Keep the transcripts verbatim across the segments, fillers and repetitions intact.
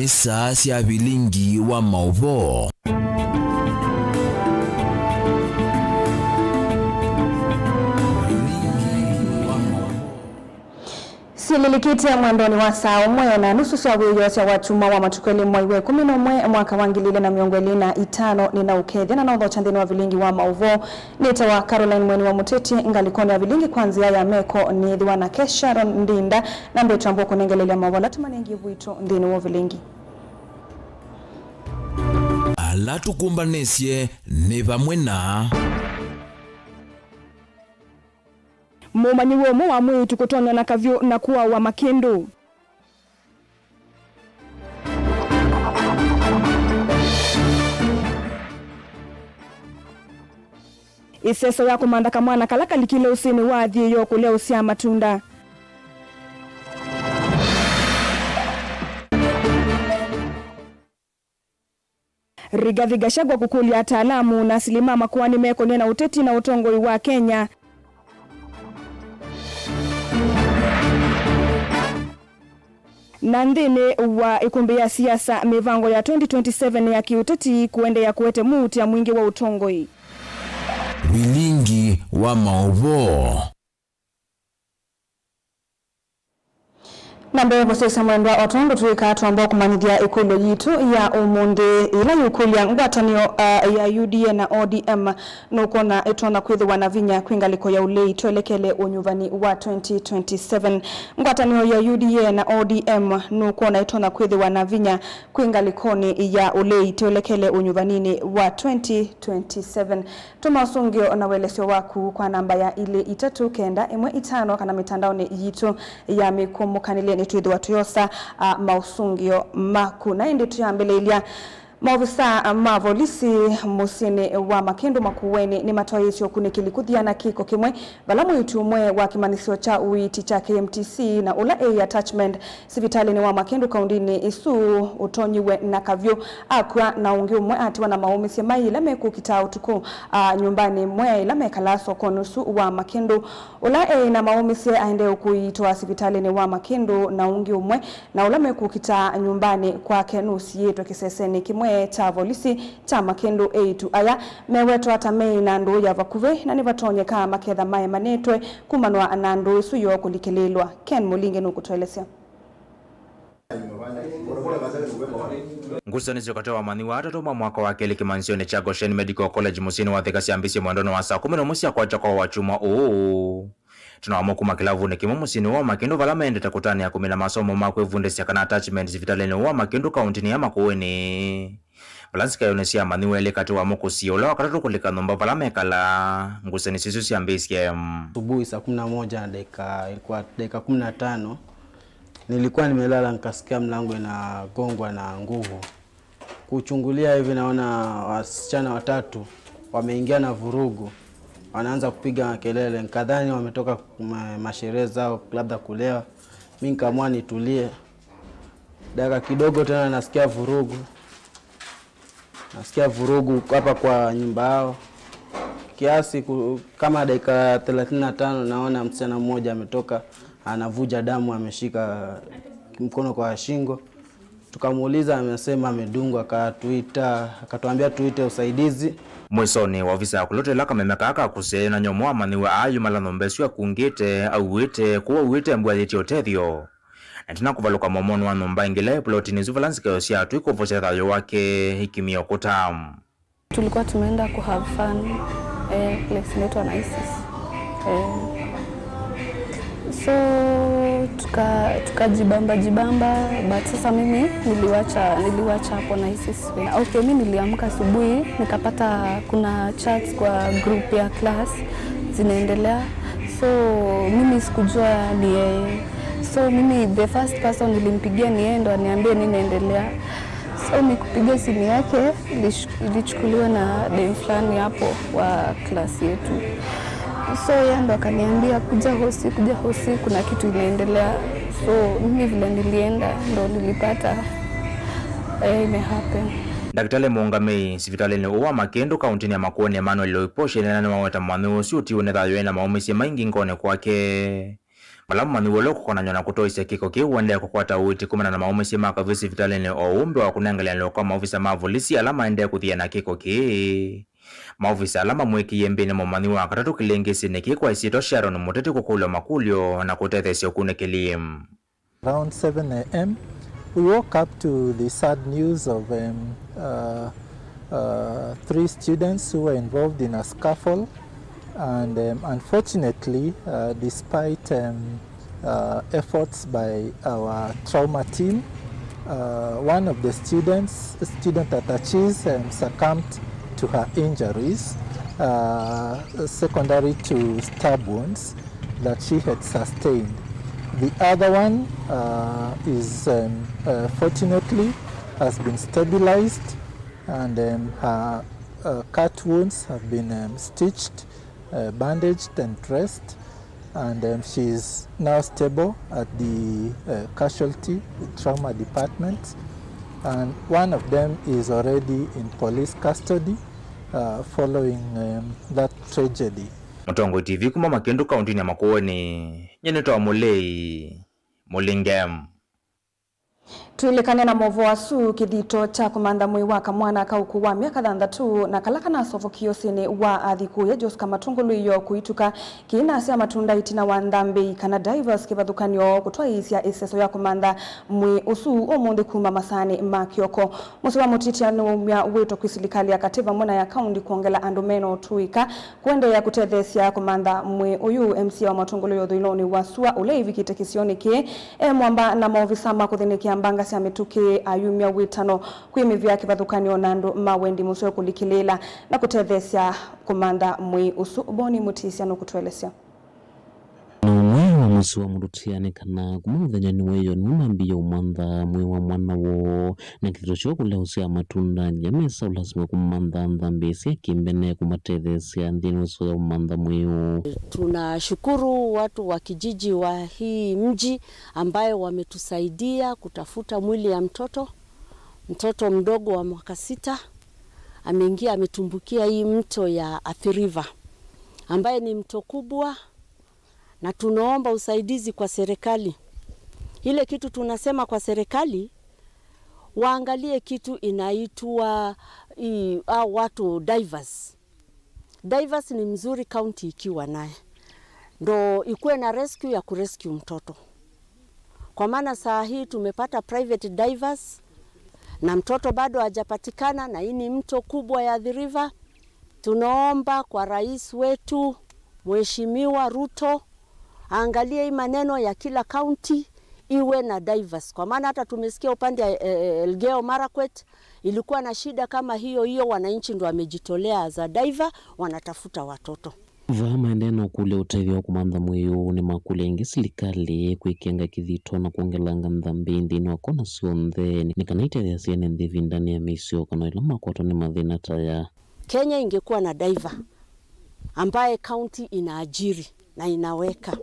Nĩ saa sya vilingi wa maũvoo. Vilingi wa maũvoo. Syĩlĩlĩkĩte mwendonĩ wa saa ũmwe na nusu sya wĩoo sya Wakyumwa wa matukũ elĩ mwai wa ĩkũmi na ũmwe mwaka wa ngili ilĩ na mĩongo ĩlĩ na itano, nĩnaũkethya na naũthokya nthĩnĩ wa vilingi wa maũvoo. Nĩtawa Caroline Mweni wa Mũteti, ngalĩkonĩ ya vilingi kwa nzĩa ya meko nĩthĩwa nake Sharon Ndinda, na mbee twambũa kũnengelelya maũvoo ala tũmanengie witũ nthĩnĩ wa vilingi. Ala tũkũmbanĩsye nĩ vamwe na. Mũmanyĩw'a ũmwe wa mwĩĩtu kũtonywa na kavyũ na kũawa makĩndũ. Ĩseso ya kũmantha kamwana kala kalikile ũsĩnĩ wa athiĩĩo kũlea ũsyaa matunda. Rigathi Gachagua kũkũlya ataalamu na asili ma makoani mekonĩe na ũteti na ũtongoi wa Kenya. Na nthĩnĩ wa ĩkũmbĩ ya siasa, mĩvango ya twenty twenty-seven ya kĩũteti kũendeea kũete mũutĩa mwingĩ wa ũtongoi. Vilingi wa maũvoo. Na mbee kũsisya mwendwa, o tondũ twĩkaa, twamba kũmanyĩthya ĩkũlyo yitũ ya ũmũnthĩ, ĩla yĩũkũlya ngwatanĩo, uh, ya U D A na O D M nũkwona ĩtonya kwĩthĩwa na vinya kwĩ ngalĩko ya ũlei twelekele ũnyuvani wa twenty twenty-seven. Ngwatanĩo ya U D A na O D M nũkwona ĩtonya kwĩthĩwa na vinya kwĩ ngalĩkonĩ ya ũlei twelekele ũnyuvaninĩ wa twenty twenty-seven. Tũma ũsũngĩo na ũelesyo waku kwa namba ya ilĩ itatũ kenda ĩmwe itano kana mĩtandaonĩ yitũ ya mĩkũmũkanĩlye nĩtwĩthĩwa tũyosa, a, maũsũngĩo maku. Na ĩndĩ tũyambĩlĩlya, maovisaa ma volisi mũsyĩnĩ wa Makĩndũ Makueni nĩmatwaĩĩsye ũkunĩkĩli kũthiana kĩko kĩmwe vala mwĩĩtu ũmwe wa kĩmanyĩsyo kya ũiiti kya K M T C na ũla eĩ attachment sivitalĩnĩ wa Makĩndũ kaũndĩnĩ ĩsu ũtonyiwe na kavyũ, akw'a, na ũngĩ ũmwe atiwa na maũmĩsye maĩ ĩla mekũkitaa ũtukũ, a, nyũmbanĩ ĩmwe ya ĩla mekalaa sokonĩ ũsu wa Makĩndũ. Ũla eĩ na maũmĩsye aendee kũiitwa sivitalĩnĩ wa Makĩndũ na ũngĩ ũmwe, na ũla mekũkitaa nyũmbanĩ kwake nũsiĩĩtwe kĩsesenĩ kĩmwe kya volisi kya Makĩndũ. Eĩtu aya mewetwa ta meĩ na ndũũ ya vakuvĩ, na nĩvatonyeka maketha maemanĩtwe kumanwa na ndũũ ĩsu yoo kũlikĩlĩĩlwa. Ken Mũlinge nũkũtũelesya. Ngusanĩsyo katĩ wa amanyĩw'a atatũ ma mwaka wa kelĩ kĩmanyĩsyonĩ kya Goshen Medical College mũsyĩnĩ wa Thika syambĩsye mwendonĩ wa saa kũmi na ũmwe sya kwakya kwa wakyumwa ũũ. Tũnaamũkuma kĩlavunĩ kĩmwe mũsyĩnĩ wa Makĩndũ vala maendete kũtanĩa kũmina masomo ma kwĩvundĩsya kana attachment sivitalĩnĩ wa Makĩndũ kaũntĩnĩ ya Makueni. Vala nzika yonĩ syamanyĩw'a elĩ katĩ wamo kũsiĩa ũla wa katatũ kũlika nyũmba vala mekalaa, ngusanĩsyo isu syambĩĩsye. Asubuhi saa kumi na moja na dakika, ilikuwa dakika kumi na tano, nilikuwa nimelala, nikasikia mlango inagongwa na nguvu. Kuchungulia hivi, naona wasichana watatu wameingia na vurugu, wanaanza kupiga kelele, nikadhani wametoka ma-, masherehe zao, labda kulewa. Mi nikaamua nitulie. Dakika kidogo tena nasikia vurugu. Nasikia vurugu hapa kwa nyumba yao. Kiasi ku-, kama dakika thelathini na tano, naona msichana mmoja ametoka, anavuja damu, ameshika mkono kwa shingo. Tukamuuliza, amesema amedungwa, akatuita, akatuambia tuite usaidizi. Mwĩsonĩ, wa ovisa ya kũlotela kameme kaa ka kũsyaĩwa na nyũmwa amanyĩw'a ayumala nyũmba ĩsu akungĩte, auĩte, kũu auĩte mbua yĩtye ũtethyo. Na ĩtina kũvalũka mũomonĩ wa nyũmba ĩngĩ ĩla yĩ plotinĩ ĩsu vala nzika ĩyo sya atũi kũvosya thayũ wake ikimia ũkũta. Tulikuwa tumeenda ku have fun, eh, place inaitwa Nices. Eh, so tuka-, tukajibamba jibamba, but sasa mimi niliwacha, niliwacha hapo Nices. Okay, mi niliamka asubuhi, nikapata kuna chats kwa group ya class zinaendelea. So mimi sikujua ni yeye. So mimi the first person nilimpigia ni yeye ndo aniambie nini inaendelea. So mi kupiga simu yake, ilish-, ilichukuliwa na dem fulani hapo wa class yetu. So yeye ndo akaniambia, "Kuja hosi, kuja hosi, kuna kitu inaendelea." So mimi vile nilienda, ndo nilipata, eh, imehappen. Ndakĩtalĩ mũũngamĩi sivitalĩnĩ ũũ wa Makĩndũ kaũntĩnĩ ya Makueni, Emmanuel Loiposhe, nĩnaweta mwanyũ ũsu ũtiwe nĩ thayũ ena maũmĩsye maingĩ ngonĩ kwake. Vala mũmanyĩw'a ũla ũkũkonany'a na kũtoisya kĩko kĩu ũendee kũkwata ũiiti kumana na maũmĩsye ma kavyũ sivitalĩnĩ o ũu mbee wa kũnengelelwa kwa maovisa ma volisi ala maendee kũthiana kĩko kĩĩ. Maovisa ala mamwĩkĩie mbĩnĩ mũmanyĩw'a wa katatũ kĩlĩngĩsĩnĩ kĩĩ kwa ĩsyĩtwa Sharon Mũteti kũkũlw'a makũlyo na kũtetheesya ũkunĩkĩli. Around seven a m, we woke up to the sad news of um, uh, uh, three students who were involved in a scuffle. And um, unfortunately, uh, despite um, uh, efforts by our trauma team, uh, one of the students, student attaches, um, succumbed to her injuries, uh, secondary to stab wounds that she had sustained. The other one uh, is um, uh, fortunately has been stabilized, and um, her uh, cut wounds have been um, stitched, uh, bandaged and dressed, and um, she is now stable at the uh, casualty trauma department, and one of them is already in police custody uh, following um, that tragedy. Mũtongoi T V kuma Makĩndũ kaũntĩnĩ ya Makueni, nyie nĩtawa Mũlei Mũlinge. Tũilikane na movoo asu, kĩthito kya kũmantha mwĩĩ wa kamwana ka ũkũũ wa myaka thanthatũ na kala kanasovokie ũsĩnĩ wa athi kũya Joska Matũngũlũ ĩyo kũituka kĩinasya matunda ĩtina wa nthambĩi kana divers kĩvathũkany'o kũtwaĩĩsya ĩseso ya kũmantha mwĩĩ ũsu ũmũnthĩ kuma masaanĩ ma kĩoko. Mũsyĩ wa Mũtitia nĩwaumya wĩto kwĩ silikalĩ ya katĩ vamwe na ya kaũndi kwongela andũ mena ũtũĩka kũendeea kũtetheesya kũmantha mwĩĩ ũyũ. M C A wa Matũngũlũ ya ũthũĩlonĩ wa sua ũla ĩvikĩte kĩsionĩ kĩĩ e mwamba na maovisa ma kũthĩnĩkĩa mbanga sya mĩtũkĩ ayumya wĩtano kwĩmĩvĩa kĩvathũkany'o na andũ ma wendi mũseo kũlikĩlĩĩla na kũtetheesya kũmantha mwĩĩ ũsu. Boni Mũtitia nũkũtũelesya. Na ũmwe wa mũsyĩ wa Mũtitia nĩ kana kuma mũthenyanĩ wa ĩyo nĩwamambĩĩe ũmantha mwĩĩ wa mwana woo, na kĩthito kyoo kũlea ũsyaa matunda, nginya mesa ũlasima kũmantha nthambĩ sya kĩmbene kũmatetheesya nthĩnĩ wa ĩseso ya ũmantha mwĩĩ ũũ. Tunashukuru watu wa kijiji wa hii mji ambaye wametusaidia kutafuta mwili ya mtoto, mtoto mdogo wa mwaka sita, ameingia, ametumbukia hii mto ya Athi River, ambaye ni mto kubwa, na tunaomba usaidizi kwa serikali. Ile kitu tunasema kwa serikali, waangalie kitu inaitwa hii, hao watu divers. Divers ni mzuri county ikiwa naye, ndo ikuwe na rescue ya kurescue mtoto, kwa maana saa hii tumepata private divers na mtoto bado hajapatikana, na hii ni mto kubwa ya Athi River. Tunaomba kwa rais wetu Mheshimiwa Ruto aangalie hii maneno ya kila county iwe na divers, kwa maana hata tumesikia upande ya eh, Elgeyo Marakwet ilikuwa na shida kama hiyo hiyo, wananchi ndo wamejitolea as a diver, wanatafuta watoto. Vaa maendee na ũkũlya ũtethyo wa kũmantha mwĩĩ ũũ, nĩmakũlya ĩngĩ silikalĩ kwĩkĩanga kĩthito na kwongelanga nthambĩ nthĩnĩ wa kona syonthe nĩ kana itetheesye ene nthĩ ĩvindanĩ ya mĩisyo kana ĩla makwatwa nĩ mathĩna ta aya. Kenya ingekuwa na diver ambaye county inaajiri na inaweka.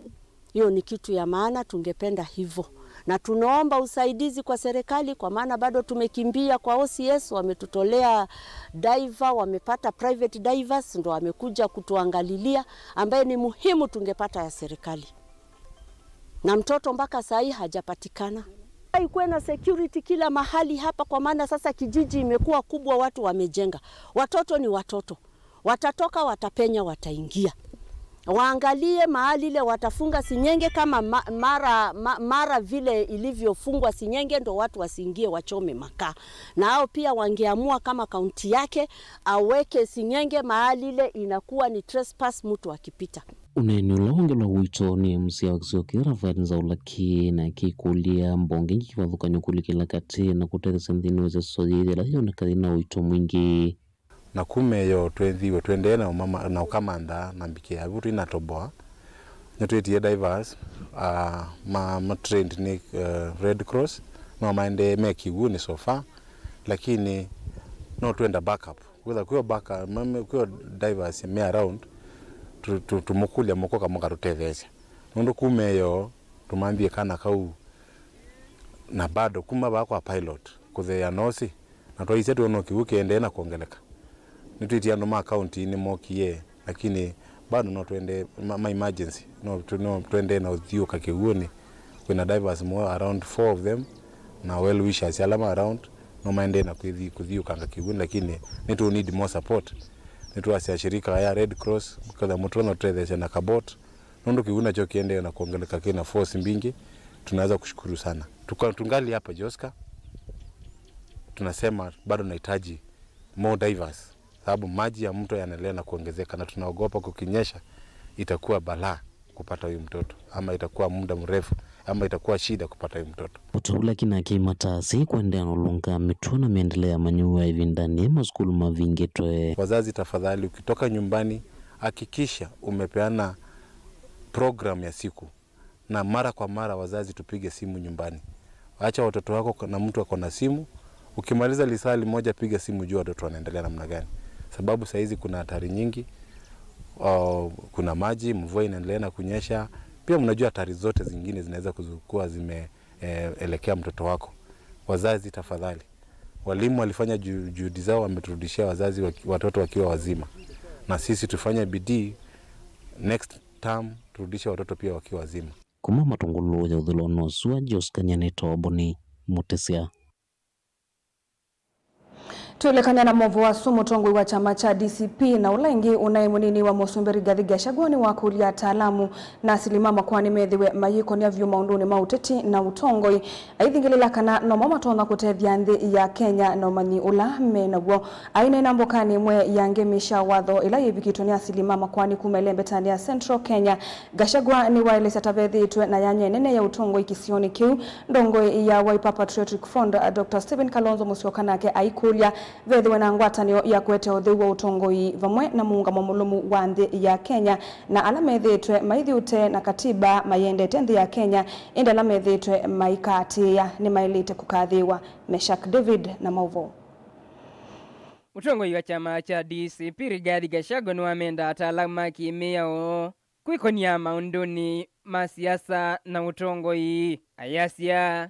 Hiyo ni kitu ya maana, tungependa hivyo. Na tunaomba usaidizi kwa serikali, kwa maana bado tumekimbia kwa O C S, wametutolea diver, wamepata private divers, ndo wamekuja kutuangalilia, ambaye ni muhimu tungepata ya serikali. Na mtoto mpaka saa hii hajapatikana. Ikuwe na security kila mahali hapa, kwa maana sasa kijiji imekuwa kubwa, watu wamejenga. Watoto ni watoto. Watatoka, watapenya, wataingia. Waangalie mahali ile watafunga sing'enge, kama ma-, mara, ma-, mara vile ilivyofungwa sing'enge, ndo watu wasiingie wachome makaa. Na hao pia wangeamua kama kaunti yake aweke sing'enge mahali ile inakuwa ni trespass mtu akipita. Ũneeni ũla wongelwa ũito nĩ M C A wa kĩsio kĩĩ Raphael Nzaulaki, na akĩkũlya mbonge ingĩ kĩvathũkany'o kũlikĩla katĩ na kũtetheesya nthĩnĩ wa ĩseso yĩĩ yĩla yoneka yĩna ũito mwingĩ. Na kuma ĩyo twĩthiwe tũendee na ũmama-, na ũkamantha na mbikĩa vu twĩnatoboa. Nĩtwĩtie divers, ah, ma, ma trained nĩ, eh, Red Cross, no maendee me kĩw'ũnĩ so far, lakini no twenda backup. Kwĩtha kwĩo backup, mame-, kwĩo divers me around, tũ-, tũ-, tũmũkũlya mũkoka mũkatũtetheesya. Nũndũ kuma ĩyo tũmanthiĩ kana kau, na bado kuma vaa kwa pilot kũtheea nosi, na twaisye twona kĩw'ũ kĩendee na kwongeleka. Nĩtwĩtie andũ ma kaunti nĩmokie, lakini Bado no twende ma, ma emergency, no, tu- no twende na ũthiũka kĩw'ũnĩ. Kwĩna divers more, around four of them, na well wishers ala ma around, no maendee na kwĩthi- kũthiũkanga kĩw'ũnĩ, lakini nĩ tu need more support. Nĩ twasya shirika ya Red Cross, ketha mũtonya tũtetheesya na kabot, nũndũ kĩw'ũ nakyo kĩendee na kuongeleka kĩna force mbingĩ, tunaweza kushukuru sana. Tuka- tungali hapa Joska, tunasema bado nahitaji more divers, sababu maji ya mto yanaendelea na kuongezeka, na tunaogopa kukinyesha itakuwa balaa kupata huyu mtoto, ama itakuwa muda mrefu, ama itakuwa shida kupata huyu mtoto. Mũtũlaki nake aimatasi kũendeea na ũlũnga mĩtuo na mĩendele ya manyuwa ĩvindanĩ masukulu mavingĩtwe. Wazazi, tafadhali, ukitoka nyumbani, hakikisha umepeana program ya siku, na mara kwa mara wazazi tupige simu nyumbani. Acha watoto wako na mtu ako na simu. Ukimaliza lisaa limoja, piga simu, jua watoto wanaendelea namna gani, sababu saa hizi kuna hatari nyingi. Uh, kuna maji, mvua inaendelea na kunyesha. Pia mnajua hatari zote zingine zinaweza kuzu- kuwa zimeelekea mtoto wako. Wazazi, tafadhali, walimu walifanya ju- juhudi zao, wameturudishia wazazi waki- watoto wakiwa wazima, na sisi tufanye bidii next term turudishe watoto pia wakiwa wazima. Kuma Matungulu ya ũthũlo wa sua, Joskania nĩ Toboni Mũtĩsya. Twĩlekany'a na maũvoo asu, mũtongoi wa kyama kya D C P na ũla ĩngĩ ũnaĩ mũnini wa mũsumbĩ Rigathi Gachagua nĩwakũlya ataalamu na asili ma makoani methĩwe mayĩkonya vyũ maũndũnĩ ma ũteti na ũtongoi, aithingĩlĩla kana nomo matonya kũtethya nthĩ ya Kenya na ũmanyi ũla me naw'o. Aineena mbokanĩ ĩmwe ya ngemi sya watho ĩla yĩvikĩtwe nĩ asili ma makoani kuma ĩlembetanĩ ya Central Kenya, Gachagua nĩwaelesya ta vethĩĩtwe na yanya ĩnene ya ũtongoi kĩsionĩ kĩu. Ndongoi ya Wiper Patriotic Front, Doctor Stephen Kalonzo Musyoka, nake aikũlya vethĩwe na ngwatanĩo ya kũete ũtheu wa ũtongoi vamwe na mũũngamo mũlũmu wa nthĩ ya Kenya, na ala methĩĩtwe maithyũũte na katiba mayendete nthĩ ya Kenya, ĩndĩ ala methĩĩtwe maikaatĩĩa nĩmaĩlĩte kũkathĩĩwa. Meshak David na maũvoo. Mũtongoi wa kyama kya D C P Rigathi Gachagua nĩwamenda ataalamu ma kĩmĩao kwĩkonia maũndũnĩ ma siasa na ũtongoi, ayasya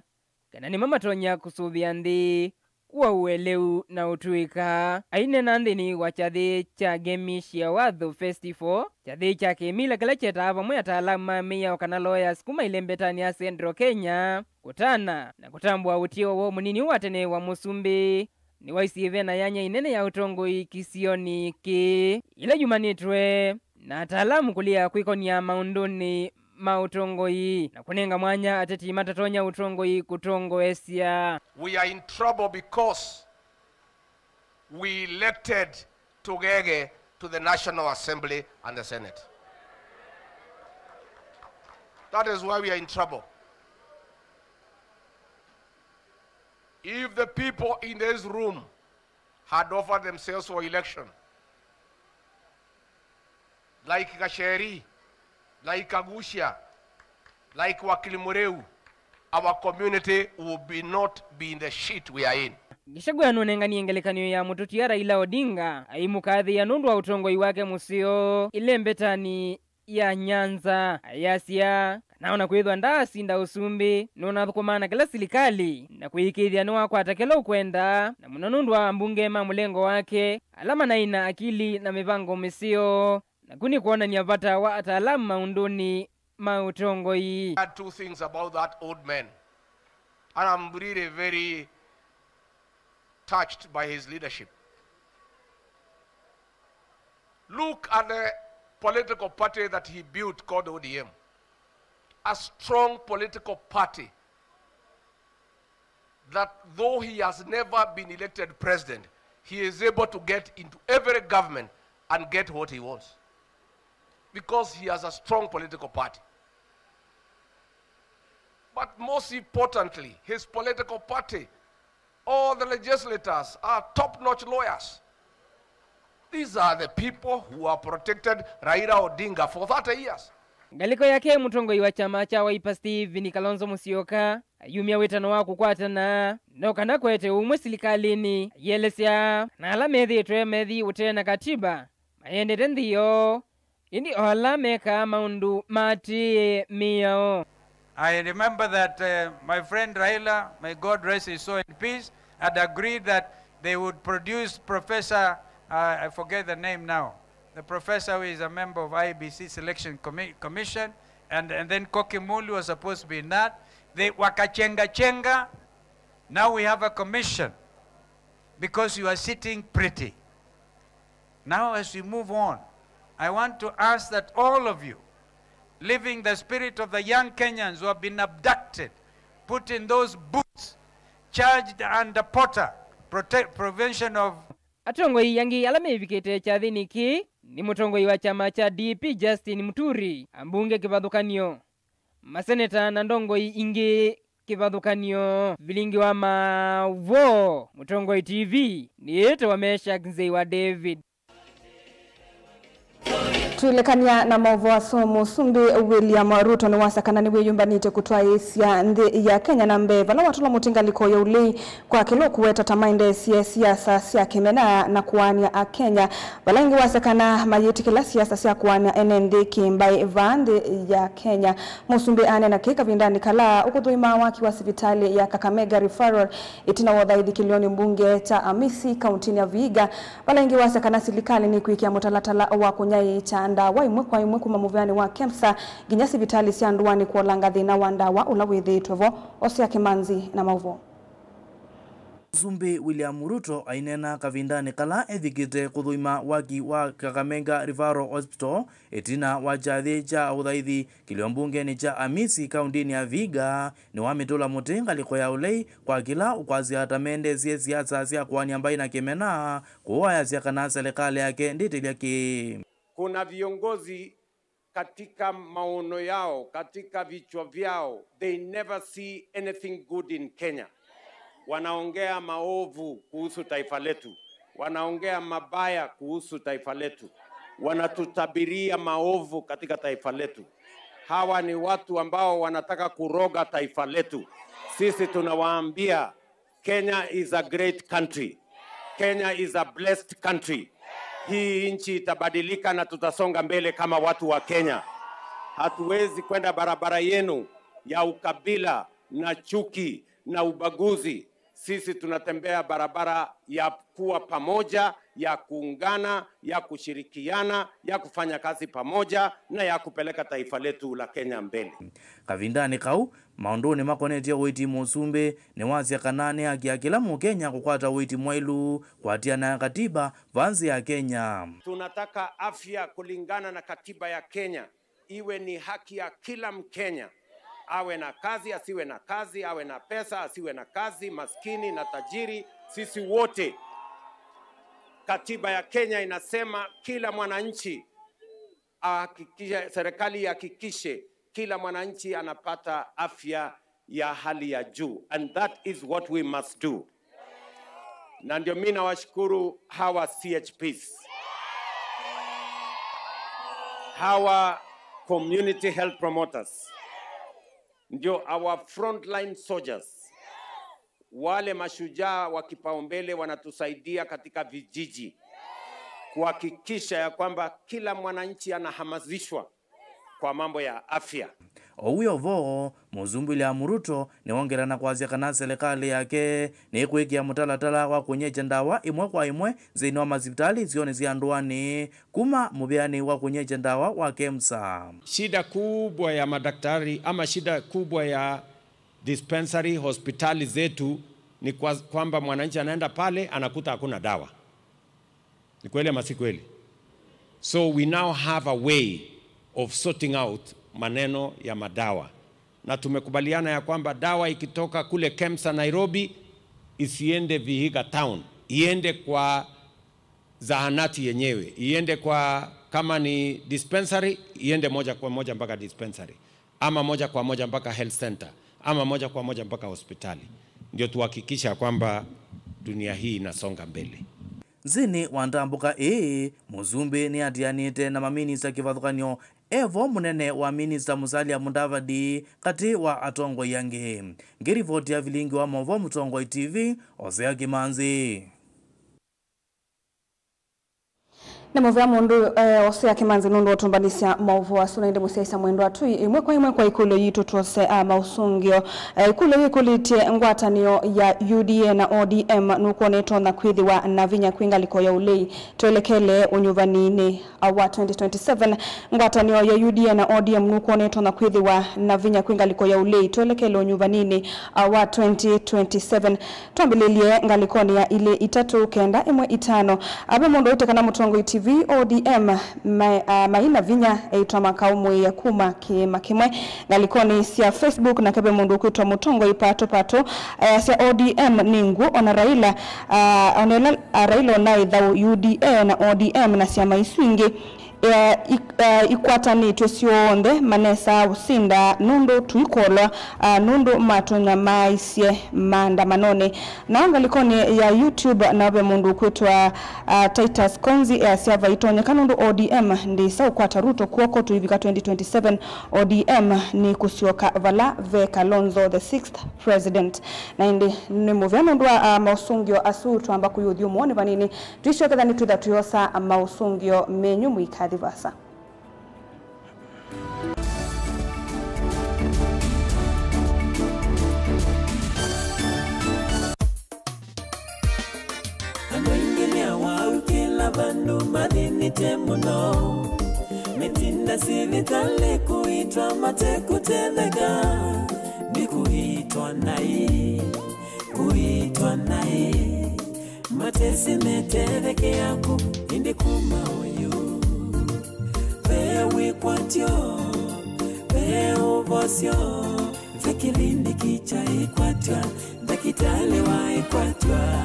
kana nĩmo matonya kũsũvĩa nthĩ kwa ũeleũ na ũtũĩka. Aineena nthĩnĩ wa kyathĩ kya Ngemi sya Watho Festival, kyathĩ kya kĩmila kĩla kyetaa vamwe ataalamu ma mĩao kana lawyers kuma ĩlembetanĩ ya Central Kenya, kũtana na kũtambũa ũtiĩwa wa mũnini wa tene wa mũsumbĩ, nĩwaisye ve na yanya ĩnene ya ũtongoi kĩsionĩ kĩĩ, ĩla yumanĩtwe na ataalamu kũlea kwĩkonia maũndũnĩ ma ũtongoi na kũnenga mwanya ateti matatonya ũtongoi kũtongoesya. We are in trouble because we elected Tugege to the National Assembly and the Senate. That is why we are in trouble. If the people in this room had offered themselves for election, like Gacheri, like Kagucia, like Wakili Mureu, our community will be not be in the shit we are in. Gachagua nũnenganie ngelekany'o ya mũtũtia Raila Odinga aimũkathĩĩa nũndũ wa ũtongoi wake mũseo ĩlembetanĩ ya Nyanza. Ayasya kana ona kwĩthwa ndaasinda ũsumbĩ, nũnathũkũmaa na kĩla silikalĩ na kũĩkĩĩthya nĩwakwata kĩla ũkwenda, na mũno nũndũ wa ambunge ma mũlengo wake ala manaĩ na akili na mĩvango mĩseo. Naku nĩ kwonany'a vata wa ataalamu maũndũnĩ ma ũtongoi. Had two things about that old man, and I'm really very touched by his leadership. Look at the political party that he built called O D M. A strong political party that, though he has never been elected president, he is able to get into every government and get what he wants because he has a strong political party. But most importantly, his political party, all the legislators are top-notch lawyers. These are the people who have protected Raila Odinga for thirty years. Ngalĩko yake, mũtongoi wa kyama kya Wiper Stephen Kalonzo Musyoka ayumya wĩtano wa kũkwatana no kana kũete ũmwe silikalĩnĩ, ayĩelesya kana ala methĩĩtwe methi ũtee na katiba mayendete nthĩ yoo, ĩndĩ o ala mekaa maũndũ maatĩĩe mĩao. I remember that, uh, my friend Raila, may God rest his soul in peace, had agreed that they would produce Professor, uh, I forget the name now, the professor who is a member of I E B C Selection Commi-, Commission, and, and then Koki Muli was supposed to be in that. They wakachenga chenga. Now we have a commission because you are sitting pretty. Now, as we move on, I want to ask that all of you, living the spirit of the young Kenyans who have been abducted, put in those boots, charged under POTA, protect, Prevention of Atongoi angĩ ala mevikĩte kyathĩnĩ kĩĩ nĩ mũtongoi wa kyama kya D P Justin Muturi, ambunge kĩvathũkany'o, maseneta na ndongoi ingĩ kĩvathũkany'o. Vilingi wa maũvoo, Mũtongoi T V, nĩĩtawa Meshack Nzei wa David. Twĩlekany'a na maũvoo asu, Mũsumbĩ William Ruto nĩwasya kana nĩwĩyũmbanĩtye kũtwaĩĩsya nthĩ ya Kenya na mbee, vala watũla mũtĩ ngalĩko ya ũlei kwa kĩla ũkũweta ta maendeesye siasa sya kĩmena na kũaany'a Akenya. Vala ĩngĩ wasya kana mayĩtĩkĩla siasa sya kũaany'a ene nthĩ kĩ-mbaĩ vaa nthĩ ya Kenya. Mũsumbĩ aneena kĩĩ kavindanĩ kala ũkũthũima waki wa sivitalĩ ya Kakamega Referral ĩtina wa ũthaithi kĩlĩonĩ mbunge kya Amisi, kauntinĩ ya Vihiga, vala ĩngĩ wasya kana silikalĩ nĩkwĩkĩa mũtalatala wa kũnyaĩĩkya ndawa ĩmwe kwa ĩmwe kuma mũvĩanĩ wa KEMSA nginya sivitalĩ sya ndũanĩ kũolanga thĩna wa ndawa ũla wĩthĩĩtwe vo. Osea Kĩmanzi na maũvoo. Mũsumbĩ William Ruto aineena kavindanĩ kala evikĩte kũthũima waki wa Kakamega Referral Hospital ĩtina wa kyathĩ kya ũthaithi kĩlio mbungenĩ kya Amisi kauntinĩ ya Vihiga, nĩwamĩtũla mũtĩ ngalĩko ya ũlei kwa kĩla ũkwasya ta mendeesye siasa sya kũaany'a mbaĩ na kĩmena, kũũ ayasya kana selekalĩ yake ndĩtĩlya kĩĩ. Kuna viongozi katika maono yao, katika vichwa vyao, they never see anything good in Kenya. Wanaongea maovu kuhusu taifa letu. Wanaongea mabaya kuhusu taifa letu. Wanatutabiria maovu katika taifa letu. Hawa ni watu ambao wanataka kuroga taifa letu. Sisi tunawaambia, Kenya is a great country. Kenya is a blessed country. Hii nchi itabadilika na tutasonga mbele kama watu wa Kenya. Hatuwezi kwenda barabara yenu ya ukabila na chuki na ubaguzi. Sisi tunatembea barabara ya kuwa pamoja, ya kuungana, ya kushirikiana, ya kufanya kazi pamoja na ya kupeleka taifa letu la Kenya mbele. Kavindanĩ kau, maũndũnĩ makonetye ũiiti, Mũsumbĩ nĩwasya kana nĩ haki ya kĩla Mũkenya kũkwata ũiiti mwaĩlu kũatĩanĩa na katiba vaa nthĩ ya Kenya. Tunataka afya kulingana na katiba ya Kenya. Iwe ni haki ya kila Mkenya, awe na kazi, asiwe na kazi, awe na pesa, asiwe na kazi, maskini na tajiri, sisi wote. Katiba ya Kenya inasema kila mwananchi ahakikishe, serikali ihakikishe kila mwananchi anapata afya ya hali ya juu, and that is what we must do. Na ndio mimi nawashukuru hawa C H Ps, hawa community health promoters, ndio our frontline soldiers, wale mashujaa wa kipaumbele wanatusaidia katika vijiji kuhakikisha ya kwamba kila mwananchi anahamasishwa kwa mambo ya afya. O wĩ o vo, Mũsumbĩ William Ruto nĩwongela na kwasya kana selekalĩ yake nĩkwĩkĩa mũtalatala wa kũnyĩkya ndawa ĩmwe kwa ĩmwe nthĩnĩ wa masivitalĩ isionĩ sya ndũanĩ kuma mũvĩanĩ wa kũnyĩkya ndawa wa KEMSA. Shida kubwa ya madaktari ama shida kubwa ya dispensary, hospitali zetu ni kwa, kwamba mwananchi anaenda pale anakuta hakuna dawa. Ni kweli ama si kweli? So we now have a way of sorting out maneno ya madawa, na tumekubaliana ya kwamba dawa ikitoka kule KEMSA Nairobi isiende Vihiga town, iende kwa zahanati yenyewe, iende kwa, kama ni dispensary, iende moja kwa moja mpaka dispensary, ama moja kwa moja mpaka health center, ama moja kwa moja mpaka hospitali, ndio tuhakikisha kwamba dunia hii inasonga mbele. Nthĩnĩ wa ndambũka ĩĩ, Mũsumbĩ nĩatĩanĩte na maminista kĩvathũkany'o, e vo mũnene wa minista Musalia Mudavadi, katĩ wa atongoi angĩ. Ngĩrivoti ya vilingi wa maũvoo Mũtongoi T V, Osea Kĩmanzi. Nĩ mũvea mũndũ, eh, osea kĩmanzi nũndũ wa ũtũmbanĩsya maũvoo asu, na ĩndĩ mũsyaĩĩsya mwendwa, tũi ĩmwe kwa ĩmwe kwa ĩkũlyo yitũ twose, ah, maũsũngĩo. Eh, ĩkũlyo yĩkũlĩtye ngwatanĩo ya U D A na O D M nũkwona ĩtonya kwĩthĩwa na vinya kwĩ ngalĩko ya ũlei. Twelekele ũnyuvaninĩ, ah, wa twenty twenty-seven. Ngwatanĩo ya U D A na O D M nũkwona ĩtonya kwĩthĩwa na vinya kwĩ ngalĩko ya ũlei. Twelekele ũnyuvaninĩ, ah, wa twenty twenty-seven. Twambĩlĩlye ngalĩkonĩ ya ilĩ itatũ kenda ĩmwe itano. Ve mũndũ ũĩte kana Mũtongoi T V O D M ma-, ah, maina vinya eĩtwa makaũmũĩĩa kuma kĩĩma kĩmwe ngalĩkonĩ sya Facebook, nake ve mũndũ ũkwĩtwa Mũtongoi Pato Pato, eh, sya O D M nĩ ngw'ũ, ona Raila, ah, ona ĩla, ah, Raila onaĩ thaũ U D A na O D M na syama isu ingĩ, eh, ik-, eh, ikwatanĩtw'e syonthe manesaa ũsinda nũndũ tũikolwa, ah, nũndũ matũnyamaaisye maandamanonĩ. Nao ngalĩkonĩ ya YouTube, nao ve mũndũ ũkwĩtwa, ah, Titus Konzi easya vaitonyeka nũndũ O D M ndĩsa ũkwata Ruto kw'oko tũivika twenty twenty-seven, O D M nĩ kũsyoka vala ve Kalonzo the sixth president. Na ĩndĩ nĩ mũvea nũndũ wa, ah, maũsũngĩo asu, twamba kũyũthi ũmũonĩ vanini. Tũisyoketha nĩtwĩtha tũyosa maũsũngĩo menyu, mũikathi vasa. Andũ aingĩ nĩ awau kĩla vandũ mathĩnĩte mũno. Metinda sivitalĩ kũitwa matekũtetheka, nĩ kũitwa naĩ, kũitwa naĩ. Matesĩ metethekeaa kũ ĩndĩ kuma oyu? Ve wĩkwatyo, ve ũvosyo, ve kĩlindiki kya ĩkwatya, ndakĩtalĩ wa ĩkwatya.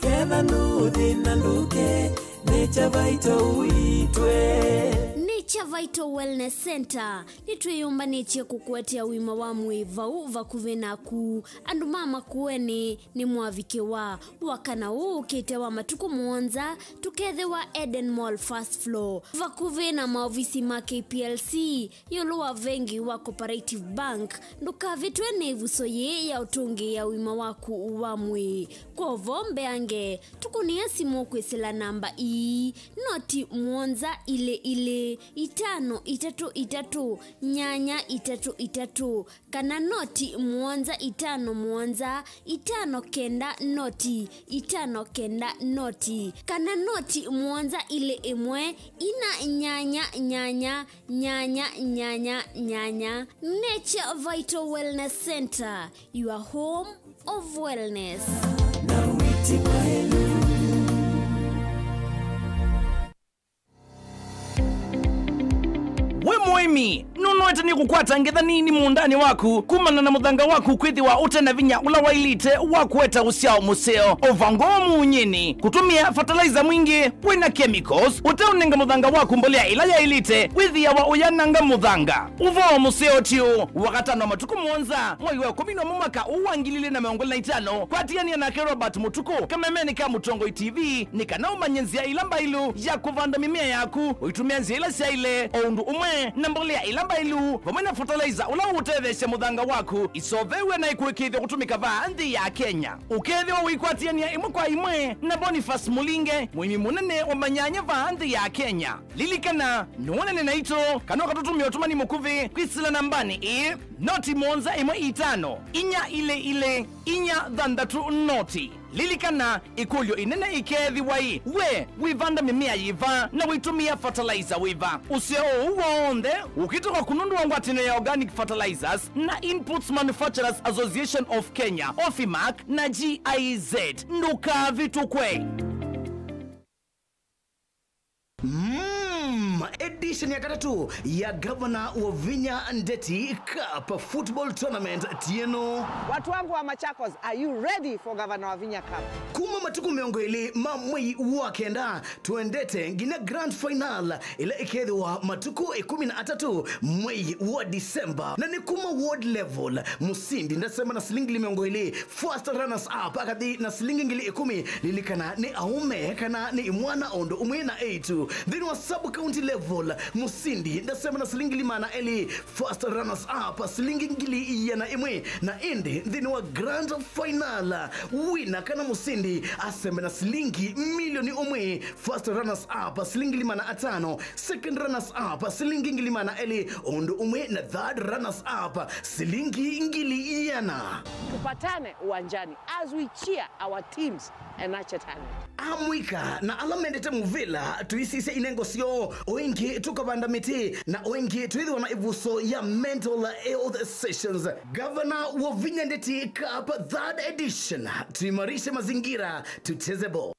Ketha nũthĩna ndũke, Nature Vital ũitwe. Nature Vital Wellness Center, nĩtwĩyũmbanĩtye kũkũetea ũima wa mwĩĩ vau vakuvĩ naku. Andũ ma Makueni nĩmwavikĩwa. Wakana ũũ ũkĩte wa matukũ mũonza, tũkethĩwa Eden Mall first floor, vakuvĩ na maovisi ma K P L C, ĩũlũ wa vengi wa Cooperative Bank. Ndũkavĩtwe nĩ ĩvuso yĩĩ ya ũtũngĩĩa ũima waku wa mwĩĩ. Kwovo mbeange, tũkũnĩe simũ kwĩsĩla namba ii, noti mũonza ilĩ ilĩ, itano itatũ itatũ, nyanya itatũ itatũ, kana noti mũonza itano mũonza, itano kenda noti, itano kenda noti, kana noti mũonza ilĩ ĩmwe, ina nyanya nyanya, nyanya nyanya nyanya. Nature Vital Wellness Center, your home of wellness. Na wĩti maĩlu. Wĩ mũĩmi, nũnoete nĩ kũkwata ngetha nini mũũndanĩ waku kumana na mũthanga waku kwĩthĩwa ũte na vinya ũla waĩlĩte wa kũeta ũsyao mũseo? Ũvango mũunyĩnĩ, kũtũmĩa fertilizer mwingĩ wĩna chemicals ũteũnenga mũthanga waku mbolea ĩla yaĩlĩte wĩthĩawa ũyananga mũthanga. Ũvoo mũseo ti ũũ. Wakatano matukũ mũonza, mwei wa ĩkũmi na ũmwe mwaka ũũ wa ngili ilĩ na mĩongo ĩlĩ na itano, kwatĩanĩa nake Robert Mũtukũ kamemenĩ ka Mũtongoi T V nĩ kana ũmanye nzĩa ĩla mbaĩlu ya kũvanda mĩmea yaku ũitũmĩa nzĩa ĩla syaĩle, o ũndũ ũmwe na mbolea ĩla mbaĩlu, vamwe na fertilizer ũla ũũtetheesya mũthanga waku isovewe na ĩkũĩkĩĩthya kũtũmĩka vaa nthĩ ya Kenya. Ũkethĩwa ũikwatĩanĩa ĩmwe kwa ĩmwe na Boniface Mũlinge, mũĩmi mũnene wa manyanya vaa nthĩ ya Kenya. Lilikana, nĩwonane naitũ kana ũkatũtũmĩa ũtũmani mũkuvĩ kwĩsĩla nambanĩ ĩĩ, noti mũonza ĩmwe itano, inya ilĩ ilĩ, inya thanthatũ noti. Lilikana, ĩkũlyo ĩnene ĩkeethĩwa ĩ, we wĩvanda mĩmea yĩva na wĩtũmĩa fertilizer wĩva? Ũseo ũũ w'onthe ũkĩte kwaku nũndũ wa ngwatanĩo ya Organic Fertilizers na Inputs Manufacturers Association of Kenya, OFIMAK, na G I Z. Ndũkavĩtũkwe. Mm, edition ya katatũ ya Gavana Wavinya Ndeti Cup Football Tournament ti ĩno. Watu wangu wa Machakos, are you ready for Gavana Wavinya Cup? Kuma matukũ mĩongo ĩlĩ ma mwei wa kenda twendete nginya grand final ĩla ĩkethĩwa matukũ ĩkũmi na atatũ mwei wa December. Na nĩ kuma ward level, mũsindi ndasema na silingi mĩongo ĩlĩ, first runners up akathi na silingi ngili ĩkũmi. Lilikana nĩ aũme kana nĩ imwana o ũndũ ũmwe na eĩtu. Nthĩnĩ wa sub county level, Mũsindi ndasemba na silingi ngili maana elĩ, first runners up silingi ngili ĩana ĩmwe, na ĩndĩ nthĩnĩ wa grand final, wina kana mũsindi asemba na silingi milioni ũmwe, first runners up silingi ngili maana atano, second runners up silingi ngili maana elĩ, ũndũ ũmwe na third runners up silingi ngili ĩana. Tupatane uwanjani as we cheer our teams and nurture talent. Amũika na ala mendete mũvĩla, tũisisya inengo syoo. O ĩngĩ tũkavanda mĩtĩ, na o ĩngĩ twĩthĩwa na ĩvuso ya mental health sessions. Gavana Wavinya Ndeti Cup third edition. Tuimarishe mazingira, tucheze ball.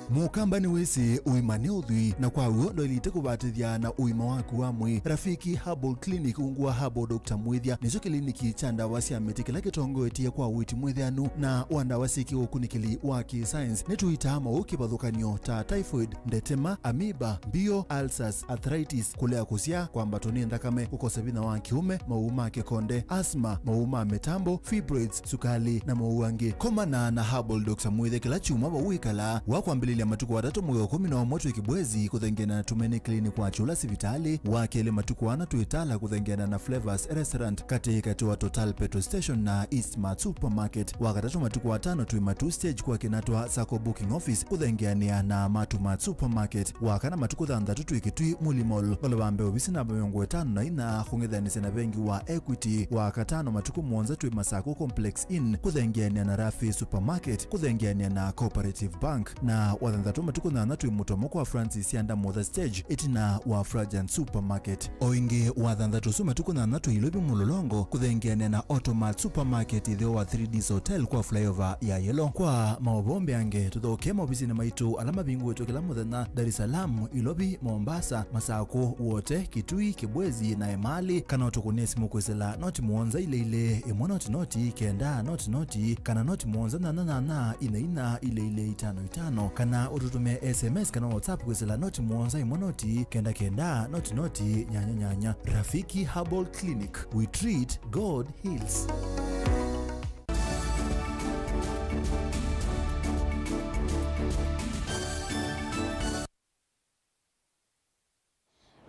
Mũkamba nĩwĩsĩ ũima nĩ ũthwii, na kwa w'o ndwaĩlĩte kũvatĩthya na ũima waku wa mwĩĩ. Rafiki Herbal Clinic ungu wa Herbal Doctor Mwĩthya nĩkyo kĩliniki kya ndawa sya mĩtĩ kĩla kĩtongoetye kwa ũiiti mwĩthĩanu na wa ndawa syĩ kĩũkunĩkĩli wa kĩ-science. Nĩtũitaa maũũ kĩvathũkany'o ta typhoid, ndetema, amoeba, mbio, ulcers, arthritis, kũlea kũsyaa, kwambatwa nĩ nthakame, kũkosa vinya wa kĩũme, maũũ ma kĩkonde, asthma, maũũ ma mĩtambo, fibroids, sukali, na maũũ angĩ. Komana na Herbal Doctor Mwĩthya kĩla kyumwa vau wĩkalaa, wa kwambĩlĩlya matukũ atatũ mwei wa ĩkũmi na ũmwe twĩ Kĩbwezi kũthengeana na Tumaini Clinic wa Kyũla sivitalĩ, wa kelĩ matukũ ana twĩ Tala kũthengeana na Flavors Restaurant katĩ katĩ wa Total Petrol Station na East Mart Supermarket, wa katatũ matukũ atano twĩ Matuu Stage kwa Kinatwa Sacco Booking Office kũthengeanĩa na Matuu Mart Supermarket, wa kana matukũ thanthatũ twĩ Kitui Muli Mall, ngolova mbee ovisi namba mĩongo ĩtano na inya kũng'ethanĩsya na vengi wa Equity, wa katano matukũ mũonza twĩ Masako Complex Inn kũthengeanĩa na Rafi Supermarket kũthengeanĩa na Cooperative Bank, na wa thanthatũ matukũ nyanya twĩ Mũtomo kwa Francis Sianda Mother Stage ĩtina wa Frajan Supermarket. O ĩngĩ wa thanthatũ ũsu matukũ nyanya twĩ Ilovi Mũlolongo kũthengeanĩa na Automat Supermarket ĩtheo wa three Ds Hotel kwa flyover ya Yellow. Kwa maũvoo mbeange, tũthokee maovisinĩ maitũ ala mavingũĩtwe kĩla mũthenya, Dar es Salaam, Ilovi, Mombasa, Masakũ, Wote, Kitui, Kibwezi, na Emali, kana ũtũkũnĩe simũ kwĩsĩla noti mũonza ilĩ ilĩ, ĩmwe noti noti, kenda noti noti, kana noti mũonza nyanya nyanya, inya inya, ilĩ ilĩ, itano itano, kana ũtũtũmĩe S M S kana WhatsApp kwĩsĩla noti mũonza ĩmwe noti, kenda kenda, noti noti, nyanya nyanya. Rafiki Herbal Clinic, we treat, God heals.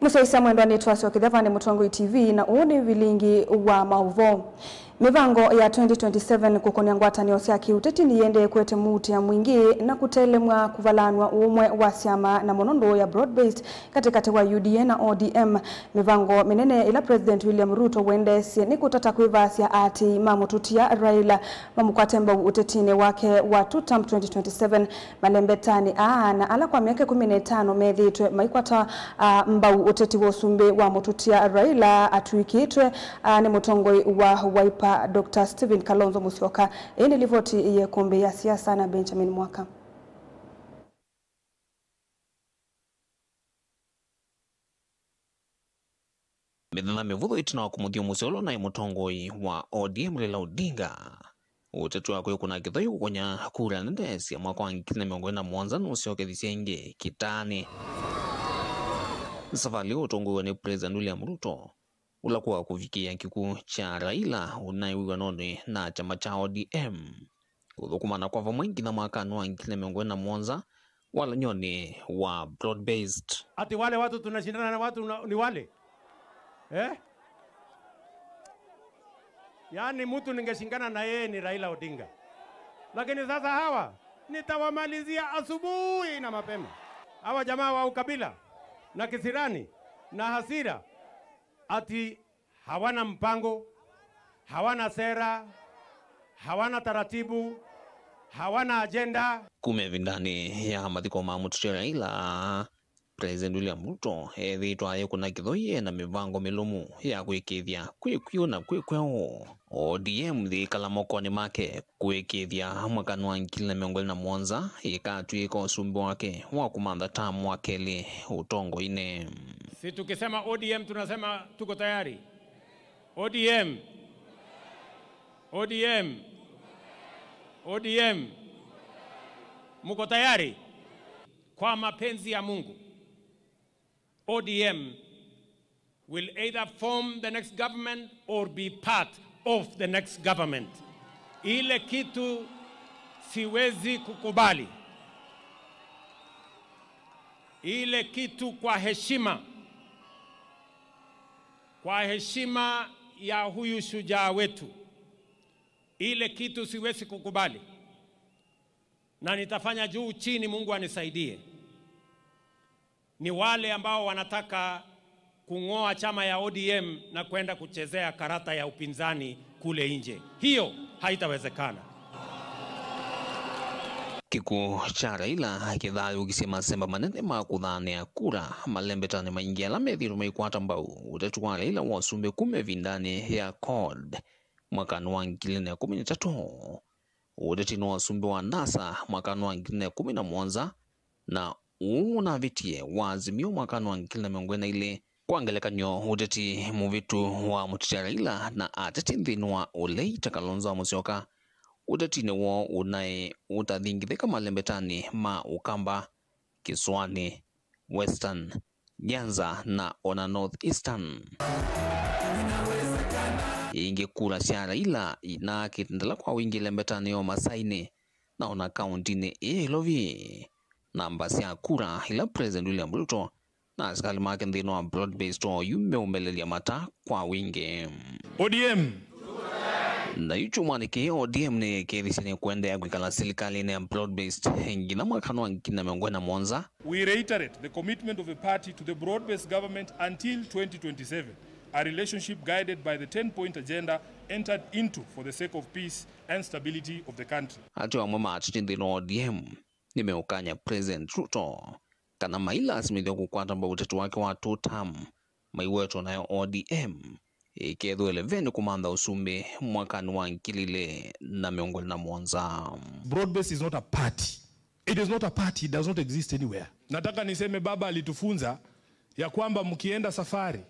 Mũsyaĩĩsya mwendwa, nĩtwasyokethya vaa nĩ Mũtongoi T V, na ũũ nĩ vilingi wa maũvoo. Mĩvango ya twenty twenty-seven kũkũnĩa ngwatanĩo sya kĩũteti nĩyĩendee kũete mũutĩa mwingĩ na kũtelemw'a kũvalanw'a ũũmwe wa syama, na mũno ndũũ ya broad-based katĩkatĩ wa U D A na O D M. Mĩvango mĩnene ĩla President William Ruto wendeesye nĩ kũtata kwĩvaasya aatĩĩi ma mũtũtia Raila mamũkwate mbau ũtetinĩ wake wa two term twenty twenty-seven. Malembetanĩ aa na ala kwa myaka ĩkũmi na ĩtano methĩĩtwe maikwata, ah, mbau ũteti wa ũsumbĩ wa mũtũtia Raila atw'ĩkĩtwe, ah, nĩ mũtongoi wa Wiper, Doctor Stephen Kalonzo Musyoka. Ĩĩ nĩ livoti ya ĩkũmbĩ ya siasa na Benjamin Mwaka. Mĩthenya mĩvũthũ ĩtina wa kũmũthyũmũsya ũla ũnaĩ mũtongoi wa O D M Raila Odinga, ũteti wa kwĩkũna kĩthoi kũkonya kura nene sya mwaka wa ngili na mĩongo ĩlĩ na mũonza nũsyokethisye ĩngĩ kĩtaanĩ. Savalĩ ĩĩ ũtongoew'e nĩ President William Ruto, ũla kwa kũvikĩĩa kĩkw'ũ kya Raila ũnaĩ wĩw'anonĩ na kyama kya O D M kũthũkũmana kwa vamwe nginya mwakanĩ wa ngili na mĩongo ĩlĩ na mũonza, walany'onĩ wa broad-based. Ati wale watu tunashindana na watu na, ni wale? Eh? Yaani mtu ningeshindana na yeye ni Raila Odinga. Lakini sasa hawa nitawamalizia asubuhi na mapema. Hawa jamaa wa ukabila na kisirani na hasira ati hawana mpango, hawana sera, hawana taratibu, hawana agenda. Kuma ĩvindanĩ ya mathiko ma mũtũtia Raila, President William Ruto ethĩĩtwe ayĩkũna kĩthoi ena mĩvango mĩlũmu ya kũĩkĩĩthya kwĩ kw'o na kwĩ kweũ. O D M yĩikala mokonĩ make kũĩkĩĩthya mwakanĩ wa ngili na mĩongo ĩlĩ na mũonza ĩkatw'ĩka ũsumbĩ wake wa kũmantha tamu wa kelĩ ũtongoinĩ. Si tukisema O D M tunasema tuko tayari? O D M. O D M. O D M. Mko tayari? Kwa mapenzi ya Mungu, O D M will either form the next government or be part of the next government. Ile kitu siwezi kukubali. Ile kitu kwa heshima, kwa heshima ya huyu shujaa wetu, ile kitu siwezi kukubali, na nitafanya juu chini Mungu anisaidie, ni wale ambao wanataka kung'oa chama ya O D M na kwenda kuchezea karata ya upinzani kule nje. Hiyo haitawezekana. Kĩkw'ũ kya Raila kĩthayũũkisye masemba manene ma kũthaanĩa kura malembetanĩ maingĩ ala methĩĩtwe maikwata mbau ũteti wa Raila wa ũsumbĩ kuma ĩvindanĩ ya CORD mwakanĩ wa ngili ilĩ na ĩkũmi na itatũ, ũtetinĩ wa ũsumbĩ wa NASA mwakanĩ wa ngili ilĩ na ĩkũmi na mũonza, na ũu ũnavĩtie wa Azimio mwakanĩ wa ngili ilĩ na mĩongo ĩlĩ na ilĩ. Kwa ngelekany'o, ũteti mũvĩtu wa mũteti Raila na ateti nthĩnĩ wa ũlei ta Kalonzo wa Musyoka, ũtetinĩ woo ũnaĩ ũtathingithĩka malembetanĩ ma Ũkamba, Kĩsũanĩ, Western, Nyanza na ona North Eastern. Ĩngĩ kura sya Raila inaakĩte ndala kwa wingĩ lembetanĩ ya Masainĩ na ona kaũntinĩ ĩĩ Ilovi. Namba sya kura ila President William Ruto na asikalĩ make nthĩnĩ wa broad-based oyu meũmbelelya mata kwa wingĩ. O D M. Na yu kyumwanĩ kĩĩ O D M nĩyĩkĩĩthisye nĩkũendeea kwĩkala silikalĩnĩ ya broad-based nginya mwakanĩ wa ngili ilĩ na mĩongo ĩlĩ na mũonza. We reiterate the commitment of the party to the broad-based government until twenty twenty-seven, a relationship guided by the ten-point agenda entered into for the sake of peace and stability of the country. Ateo amwe ma ateti nthĩnĩ wa O D M nĩmeũkany'a President Ruto kana mailasimĩthw'a kũkwata mbau ũteti wake wa two-term maiwetwe nayo O D M ĩkethĩwe ĩleve nĩ kũmantha ũsumbĩ mwakanĩ wa ngili ilĩ na mĩongo ĩlĩ na mũonza. Broad-based is not a party. It is not a party. It does not exist anywhere. Nataka niseme baba alitufunza ya kwamba mkienda safari,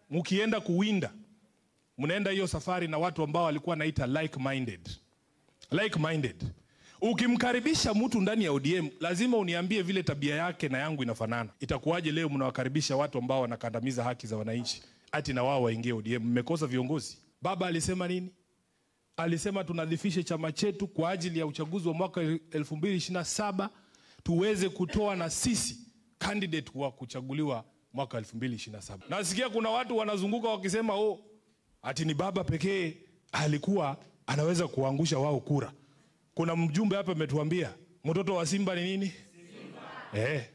mkienda kuwinda, mnaenda hiyo safari na watu ambao walikuwa wanaita like-minded. Like-minded. Ukimkaribisha mtu ndani ya O D M, lazima uniambie vile tabia yake na yangu inafanana. Itakuwaje leo mnawakaribisha watu ambao wanakandamiza haki za wananchi, ati na wao waingie O D M? Mmekosa viongozi. Baba alisema nini? Alisema tunadhifishe chama chetu kwa ajili ya uchaguzi wa mwaka elfu mbili ishirini na saba, tuweze kutoa na sisi candidate wa kuchaguliwa mwaka elfu mbili ishirini na saba. Nasikia kuna watu wanazunguka wakisema, "Oh, ati ni baba pekee alikuwa anaweza kuangusha wao kura." Kuna mjumbe hapa ametuambia, "Mtoto wa simba ni nini?" Eh.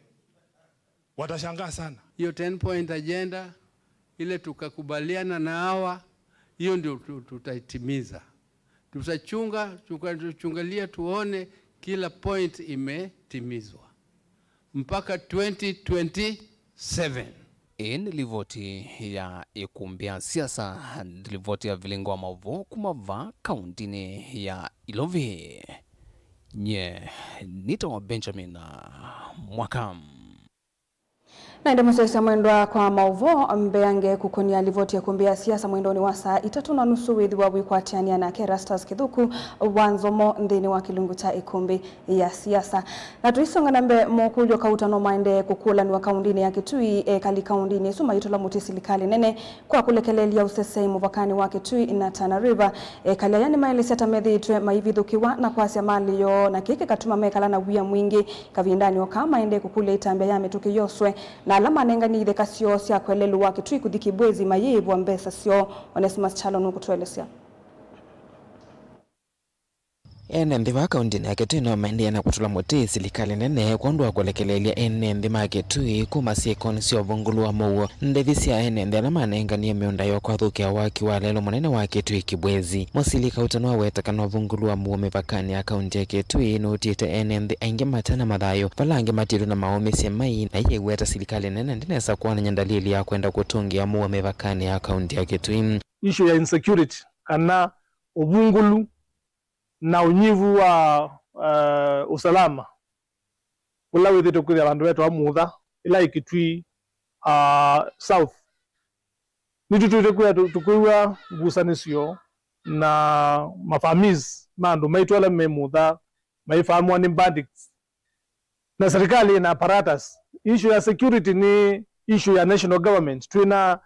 Watashangaa sana. Hiyo ten-point agenda ile tukakubaliana na hawa, hiyo ndio tu- tutaitimiza. Tutachunga, tutachungalia tuone kila point imetimizwa mpaka twenty twenty-seven. Ĩĩ nĩ livoti ya ĩkumbĩ ya siasa, livoti ya vilingo wa maũvoo kuma vaa kaũntinĩ ya Ilovi. Nyie nĩtawa Benjamin Mwaka. Na ĩndĩ mũsyaĩĩsya mwendwa kwa maũvoo mbeange kũkũnĩa livoti ya ĩkumbĩ ya siasa mwendonĩ wa saa itatũ na nusu wĩthĩwa wĩkwatĩanĩa nake Erastus Kĩthũku wa Nzomo nthĩnĩ wa kĩlungu kya ĩkumbĩ ya siasa. Na tũisonga na mbee, mokũlyo kauta no maendee kũkũlanw'a kaũndĩnĩ ya Kitui, ekali kaũndĩnĩ ĩsu mayĩtũla mũtĩ silikalĩ nene kwa kũlekelelya ũseseĩ mũvakanĩ wa Kitui na Tana River. Ekali aya nĩmaelesya ta methĩĩtwe maivithũkĩwa na kwasya malĩ yoo, na kĩĩ kĩkatuma mekala na wia mwingĩ kavindanĩ o kaa maendee kũkũlya ĩtambya ya mĩtũkĩ yoswe, na ala manenganie itheka syoo sya kwelelũ wa Kitui kũthi Kibwezi mayĩĩvwa mbesa syoo. Onesmus Kyalo nũkũtũelesya. Ene nthĩ va kaũntĩnĩ ya Kitui no maendee na kũtũla mũtĩ silikalĩ nene kwondũ wa kũlekelelya ene nthĩ ma Kitui kuma syĩkonĩ sya ũvũngũlu wa mũuo. Ndevi sya ene nthĩ ala manenganie mĩũnda yoo kwathũkĩa waki wa lelũ mũnene wa Kitui Kibwezi. Mũsilika ũtano aweta kana ũvũngũlu wa mũuo mĩvakanĩ ya kaũntĩ ya Kitui nũtiĩte ene nthĩ aingĩ mate na mathayũ, vala angĩ matiĩtwe na maũmĩsye mai, na iyĩweta silikalĩ nene ndĩnesa kwonany'a ndalili ya kwenda kũtũngĩa mũuo mĩvakanĩ ya kaũntĩ ya Kitui. Issue ya insecurity kana ũvũngũlu na ũnyivu wa, eh, usalama ũla wĩthĩtwe kwĩthĩa vandũ vetwa Mutha, ĩla ĩ Kitui, ah, South. Nĩtũtwĩte kwĩa tũ- tũkwĩw'a ngusanĩsyo na mafamis ma andũ maitũ ala me Mutha maifamwa nĩ bandits. Na serikali ĩna apparatus. Issue ya security nĩ issue ya national government. Twĩna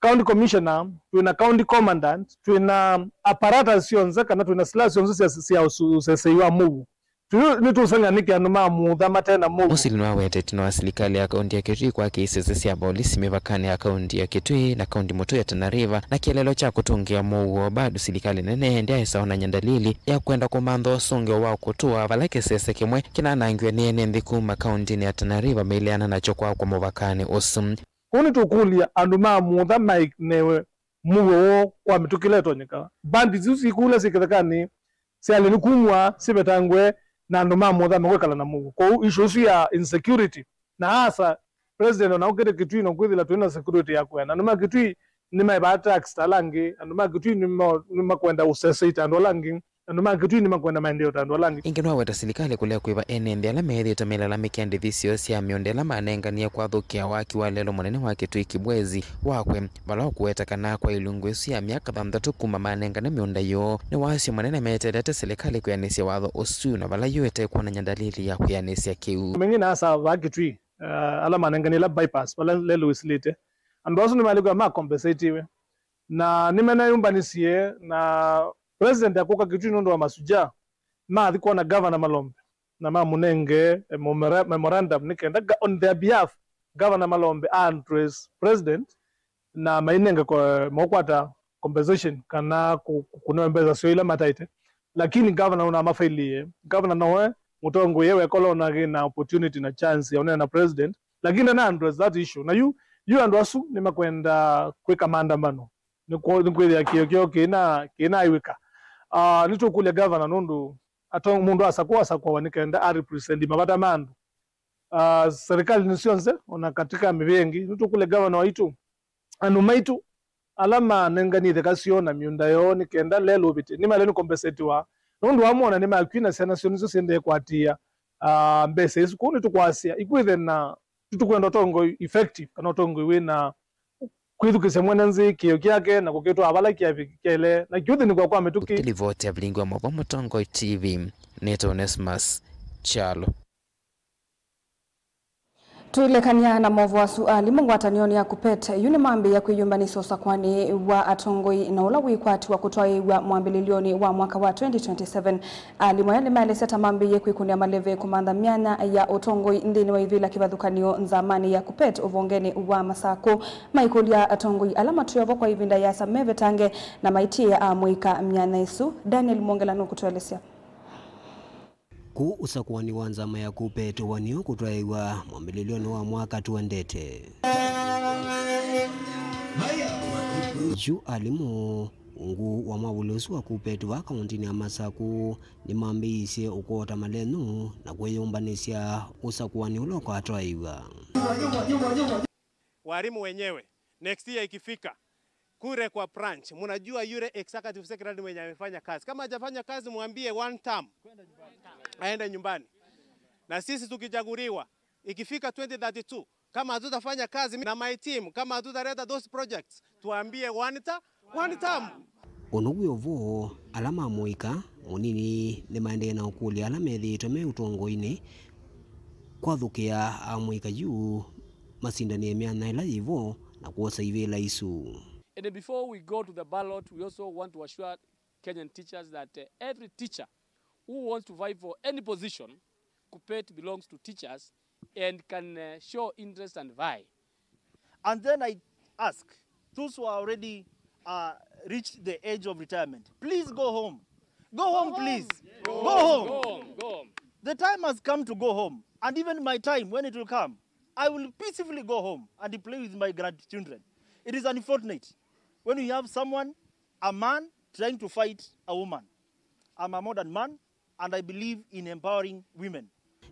county commissioner, twĩna county commandant, twĩna apparatus syonthe, kana twĩna silaha syonthe sya, sya ũsu- ũsesei wa mũuo. Yu nĩtũseng'a nĩkĩ andũ ma Mũtha mate na mũuo? Mũsili nĩwaweta ĩtina wa silikalĩ ya kaunti ya Kitui kwaka isese sya volisi mĩvakanĩ ya kaunti ya Kitui na kaunti mũtũi ya Tana River, na kĩeleelo kya kũtũngĩa mũuo, bado silikalĩ nene ndyaĩsa onany'a ndalili ya kwenda kũmantha ũsũngĩo wa kũtũa vala kĩsese kĩmwe kĩnanangiwe nĩ ene nthĩ kuma kauntinĩ ya Tana River maileana nakyo kwakwa mũvakanĩ ũsu. Kwoou nĩtũkũlya andũ ma Mũtha manewe mũuo woo kwa mĩtũkĩ ĩla ĩtonyeka. Bandits isu syĩkũlya syĩ kĩthekanĩ syaĩle nĩ kumw'a syĩvetangwe na andũ ma Mũtha mekwĩkala na mũuo. Kwoou issue ĩsu ya insecurity, na asa, President ona ũkĩte Kitui no kwĩthĩla twĩ na security ya kwĩana. Andũ ma Kitui nĩmaĩvaa tax ta ala angĩ, andũ ma Kitui nĩma-, nĩmakwenda ũsesei ta andũ ala angĩ. Andũ ma Kitui nĩmakwenda maendeeo ta andũ ala angĩ. Ĩngĩ nĩwaweta silikalĩ kũlea kũĩva ene nthĩ ala meethĩĩtwe mailalamĩkĩa ndĩvi syoo sya mĩũnda ĩla manenganie kwathũkĩa waki wa lelũ mũnene wa Kitui Kibwezi wakwe, vala ũkũweta kana kwa ilungu ĩsu ya myaka thanthatũ kuma manengane mĩũnda yoo, nĩ wasyo mũnene meteelete silikalĩ kwĩanĩsya watho ũsu na vala yu ĩtekwonany'a ndalili ya kwĩanĩsya kĩu. Mengĩ na asa va Kitui, uh, ala manenganie ĩla bypass, vala lelũ ĩsilĩte, andũ asu nĩmalĩkw'a makombesetiwe. Na nĩmeneyũmbanisye na President akũka Kitui nũndũ wa Masujaa, mathi kwona Governor Malombe na mamũnenge, eh, memora-, memorandum nĩ kenda ga-, on their behalf, Governor Malombe a address President na mainenge ko-, maũkwata compensation kana kũ-, kũ-, kũnewe mbesa syoo ila mataĩte. Lakini Governor ũnamafailie. Governor nowe mũtongoi we, wekolo onage na opportunity na chance ya ũneena na President, lakini ndana address that issue. Na yu, yu andũ asu nĩmakwenda kwĩka maandamano. Nĩkw'o-, nĩkwĩthĩa kĩo kĩo kĩna, kĩnaiw'ĩka. Ah, nĩtũkũlya Governor nũndũ ato-, mũndũ asakũa asakũawa nĩ kenda a represent mavata ma andũ. Ah, serikali nĩ syonthe, ona katika mĩvĩa ĩngĩ. Nĩtũkũlya Governor waitũ, andũ maitũ ala manenganie itheka syoo na mĩũnda yoo nĩ kenda lelũ ũvĩte, nĩmaĩle nĩ compensatiwa nũndũ wa mona nĩmakw'ie na syana syoo nĩsyo syendee kũatĩĩa, ah, mbesa isu. Kwoou nĩtũkwasya ikwĩthe na tũkwenda ũtongoi effective, kana ũtongoi wĩ na kwĩthukĩsya mwene nthĩ kĩo kyake na kũkĩtwaa vala kyaĩle na kĩũthĩnĩkwa kwa mĩtũkĩ. Ũkĩlivoti ya vilingi wa mova Mũtongoi T V, nĩtawa Onesmus Kyalo. Tũilekany'a na mova asu, alimũ ngwatanĩonĩ ya KUPPET yu nĩmambĩĩa kwĩyũmbanĩsya ũsakũanĩ wa atongoi na ũla wĩkwatiwa kũtwaĩĩw'a mwambĩlĩlyonĩ wa mwaka wa twenty twenty-seven. Alimũ aya nĩmaelesya ta mambĩĩe kwĩkũnĩa maleve kũmantha myanya ya ũtongoi nthĩnĩ wa ivĩla kĩvathũkany'o nzamanĩ ya KUPPET ũvongenĩ wa Masakũ, maikũlya atongoi ala matwĩe vo kwa ĩvinda ĩasa mevetange na maitiĩe amũika myanya ĩsu. Daniel Mwongela nũkũtũelesya. Kũu ũsakũanĩ wa nzama ya KUPPET ũvaniũ kũtwaĩĩw'a mwambĩlĩlyonĩ wa mwaka tũendete. Yu alimũ ungu wa mwavuli ũsu wa KUPPET vaa kaũntĩnĩ ya Masakũ nĩmambĩĩisye ũkoota malenyũ na kwĩyũmbanĩsya ũsakũanĩ ũla ũkatwaĩĩw'a. Walimu wenyewe, next year ikifika, kule kwa branch, mnajua yule executive secretary mwenye amefanya kazi. Kama hajafanya kazi, mwambie one term, aende nyumbani. Na sisi tukichaguliwa, ikifika twenty thirty-two, kama hatutafanya kazi na my team, kama hatutaleta those projects, tuambie one ta-, one term. O na wĩ o vo, ala ma mũika mũnini nĩmaendee na ũkũlya ala methĩĩtwe me ũtongoinĩ kwathũkĩa amũika yu masindanĩe myanya ĩla yĩ vo na kwosa ivĩla isu. And before we go to the ballot, we also want to assure Kenyan teachers that, uh, every teacher who wants to vie for any position, KUPPET belongs to teachers and can, uh, show interest and vie. And then I ask those who are already, uh, reached the age of retirement, please go home. Go home, please. Go home. Go home. Go home. The time has come to go home. And even my time, when it will come, I will peacefully go home and play with my grandchildren. It is unfortunate when you have someone, a man, trying to fight a woman. I'm a modern man and I believe in empowering women.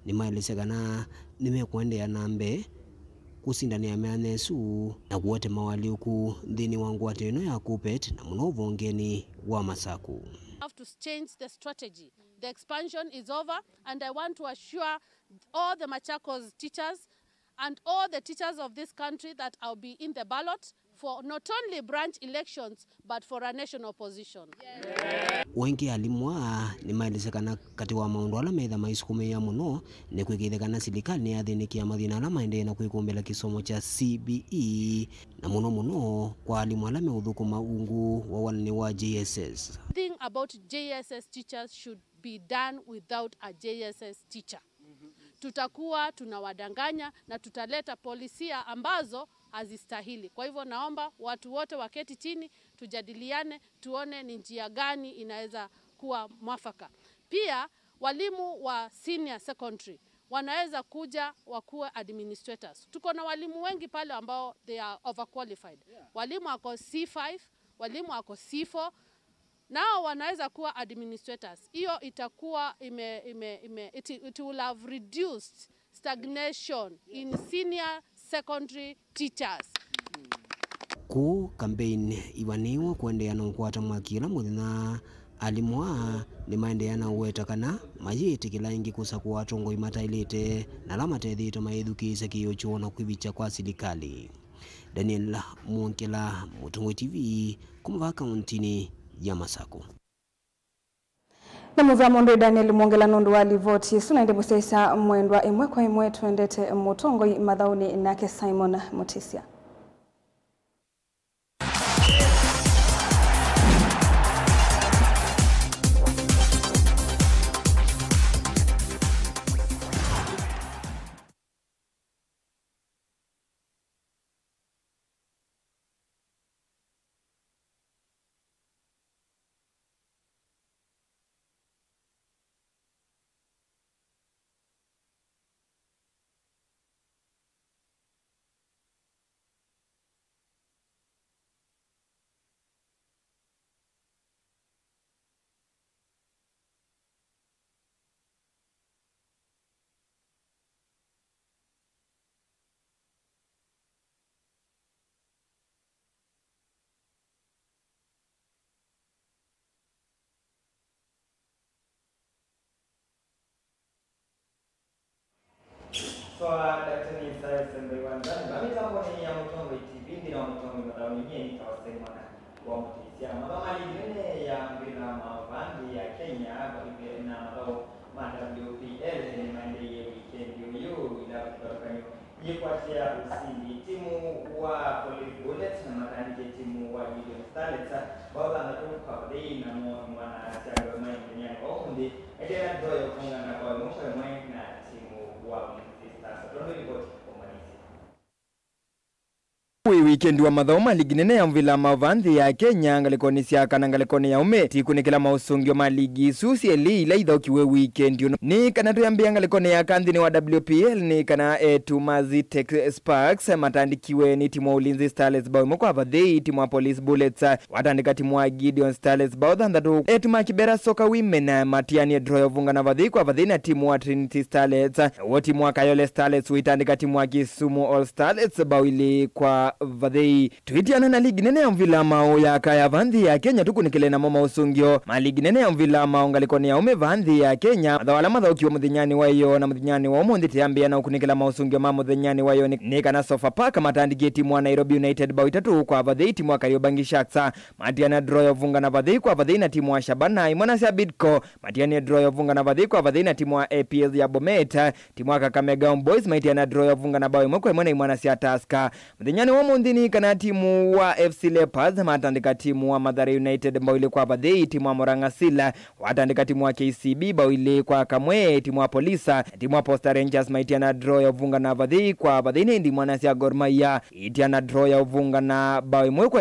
Nĩmaelesya kana nĩmekũendeea na mbee kũsindanĩa myanya ĩsu na kũete mawalyũku nthĩnĩ wa ngwatĩo ĩno ya KUPPET na mũno ũvongenĩ wa Masakũ. Have to change the strategy. The expansion is over and I want to assure all the Machakos teachers and all the teachers of this country that I'll be in the ballot for not only branch elections, but for a national position. O ĩngĩ, alimũ aa nĩmaelesya kana katĩ wa maũndũ ala metha maisũkũmĩĩa mũno nĩ kwĩkĩĩthya kana silikalĩ nĩyathĩnĩkĩa mathĩna ala maendee na kwĩkũmbĩla kĩsomo kya C B E, na mũno mũno kwa alimũ ala meũthũkũma ungu wa wananĩ wa J S S. Thing about J S S teachers should be done without a J S S teacher. Tutakuwa tunawadanganya na tutaleta polisia ambazo hazistahili. Kwa hivyo naomba watu wote waketi chini, tujadiliane, tuone ni njia gani inaweza kuwa mwafaka. Pia walimu wa senior secondary wanaweza kuja wakuwe administrators. Tuko na walimu wengi pale ambao they are overqualified. Yeah. Walimu wako C five, walimu wako C four, nao wanaweza kuwa administrators. Hiyo itakuwa ime, ime, ime, it, it will have reduced stagnation in senior secondary teachers. Kũu kambeini ivanĩĩwe kũendeea na ũkwata mwaki ĩla mũthenya, alimũ aa nĩmaendeea na ũweta kana mayĩtĩkĩla ĩngĩ kũsakũa atongoi mataĩlĩte na ala matethĩĩtwe mayĩthukĩĩsya kĩĩo kyoo na kwĩvikya kwa silikalĩ. Daniel Mwongela, Mũtongoi T V, kuma vaa kauntinĩ ya Masakũ. Nĩ mũvea mũndũ Daniel Mwongela nũndũ wa livoti ĩsu, na ĩndĩ mũsyaĩĩsya mwendwa, ĩmwe kwa ĩmwe tũendete mũtongoi mathaũnĩ nake Simon Mutisya. Soa Daktari Isaiah Sembai wa Nzani, va mĩtambonĩ ya Mũtongoi T V, nthĩnĩ wa Mũtongoi mathaũnĩ, nyie nĩtawa Simon wa Mũtĩsya. Mathaũ ma ligi nene ya mpira ma vaa nthĩ ya Kenya, vamwe na mathaũ ma W P L, nĩmaendeeie wikendi ũyũ, ĩla kĩvathũkany'o yĩkwatĩa ũsindi. Timu wa Police Bullets nĩmatandĩkie timu wa Gideon Starlets mbaũ thanthatũ kwa vathei, namo imwana sya Gor Mahia mũthenyanĩ wa ũmũnthĩ, ĩtena draw ya ũvungana kwa ĩmwe kwa ĩmwe na timu wa Ulinzi Stars. Tondũ ripoti kũmanyĩsya. Wĩ wikendi wa mathaũ ma ligi nene ya mũvila ma vaa nthĩ ya Kenya, ngalĩkonĩ sya aka na ngalĩkonĩ ya aũme, tikunĩkĩla maũsũngĩo ma ligi isu syelĩ ila ithaũkiwe wikendi ũno. Nĩ kana twĩambĩa ngalĩkonĩ ya aka nthĩnĩ wa W P L, nĩ kana eĩtu ma Zetech Sparks matandĩkiwe nĩ timu wa Ulinzi Starlets mbaũ ĩmwe kwa vathei, timu wa Police Bullets watandĩka timu wa Gideon Starlets mbaũ thanthatũ. Eĩtu ma Kibera Soccer Women matianie draw ya ũvungana vathei kwa vathei na timu wa Trinity Starlets. W'o timu wa Kayole Starlets ũitandĩka timu wa Kisumu All Starlets mbaũ ilĩ kwa vathei. Tũitiana na ligi nene ya mũvila ma maũũ ya aka ya vaa nthĩ ya Kenya, tũkunĩkĩle namo maũsũngĩo ma ligi nene ya mũvila ma maũũ ngalĩkonĩ ya aũme vaa nthĩ ya Kenya. Mathaũ ala mathaũkiwe mũthenyanĩ wa ĩyoo na mũthenyanĩ wa ũmũnthĩ, tũyambĩĩa na ũkunĩkĩla maũsũngĩo ma mũthenyanĩ wa ĩyoo nĩ, nĩ kana Sofapaka matandĩkie timu wa Nairobi United mbaũ itatũ kwa vathei, timu wa Kariobangi Sharks matiana draw ya ũvungana vathei kwa vathei na timu wa Shabana. Imwana sya Bidco matianie draw ya ũvungana vathei kwa vathei na timu wa A P S ya Bomet. Timu wa Kakamega Homeboys maitiana draw ya ũvungana mbaũ ĩmwe kwa ĩmwe na imwana sya Tusker. Mũthenyanĩ wa ũmũnthĩ nĩ kana timu wa F C Leopards matandĩka timu wa Mathare United mbaũ ilĩ kwa vathei, timu wa Murang'a Seal watandĩka timu wa K C B mbaũ ilĩ kwa kamwe, timu wa Police na timu wa Posta Rangers maitiana draw ya ũvungana vathei kwa vathei, na ĩndĩ imwana sya Gor Mahia itiana draw ya ũvungana mbaũ ĩmwe kwa